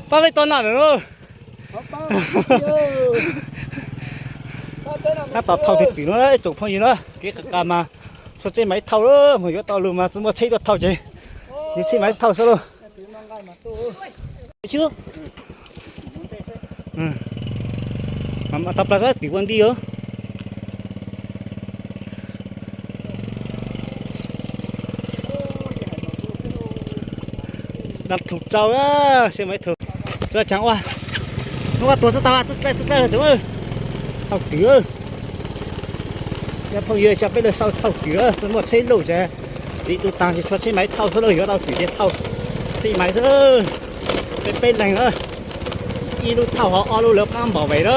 Pab peb tau noj lawm. Tab tom thauj twg twm no ib tsoom phooj ywg na, kev qas qas mas txhua tsheb mas ib thauj, mas yuav tau lug mas tsis muaj tsheb tuaj thauj ces yus tsheb mas ib thauj xwb lauj. Tau plaws twm ua nti os. Dab thum rau, seb mas ib thauj. Tsis tau tsav ua, hnub ua tuag txog tau, txog dlej txog dlej tsoom, thauj twm. Cov phooj ywg, cov peb lug sau thauj twm, tsis muaj tsheb luj ces tiv tu taag ces txhua tsheb mas ib thauj xwb lauj, yuav tau twm ces thauj tsheb mas xwb. Peb peb leeg na, ib lub thauj ho ob lub lawv qaab npaum vem na.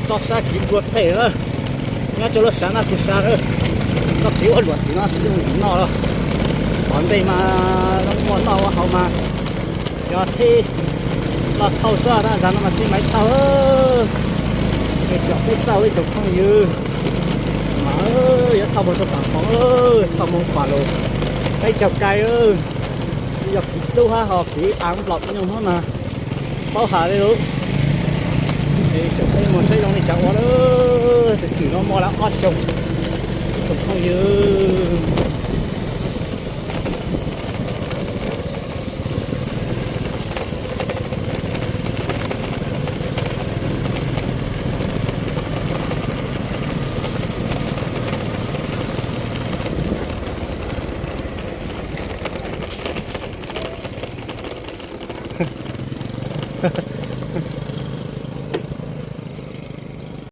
Tso sab kiv dlua them na, nyob rua lub sab naj tug sab na, txoj kev ua luam tim no tsis yooj yim noj los. Tom ntej mas muaj noj ua haus mas yog tsheb los thauj xwb, tab zag no mas tsheb mas ib thauj. Peb cov peb sau ib tsoom phooj ywg, mas yuav thauj moog rua taam foov, thauj moog pam lug peb caug kais. Yog kev dlub hab ho kev av nplaum nyoog hab mas paub has le lug. Es tsoom peb moog saib zoo le caag ua lawm, twm no muaj lawm ob xyoos, ib tsoom phooj ywg.